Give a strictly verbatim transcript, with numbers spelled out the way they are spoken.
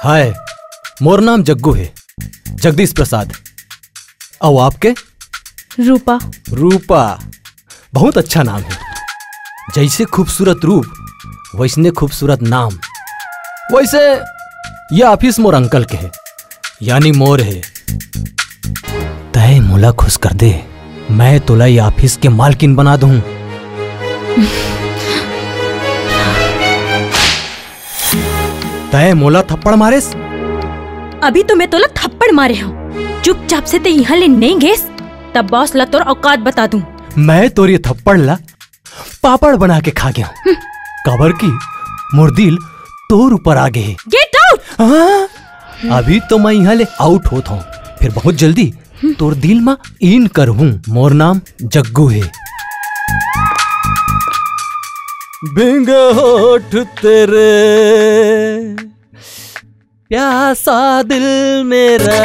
हाय, मोर नाम जग्गू हे, जगदीश प्रसाद। अउ आपके? रूपा। रूपा, बहुत अच्छा नाम हे। जइसे खूबसूरत रूप, वइसने खूबसूरत नाम। वइसे, ये ऑफिस मोर अंकल के हे, यानी मोर हे। तैं मोला खुश कर दे, मैं तोला ये ऑफिस के मालकिन बना दूं। तैं मोला थप्पड़ मारेस? अभी तो मैं तोला थप्पड़ मारे हंव। चुपचाप से तैं इहां ले नइ गेस, तब बॉस ला तोर औकात बता दूं। मैं तोर ये थप्पड़ ला पापड़ बना के खा गेंव। काबर कि मोर दिल तोर ऊपर आ गे हे। Get out! हाँ? अभी तो मैं इहां ले आउट होत हंव, फिर बहुत जल्दी तोर दिल म इन करहूं। मोर नाम जग्गू हे। भींगे होठ तेरे, प्यासा दिल मेरा।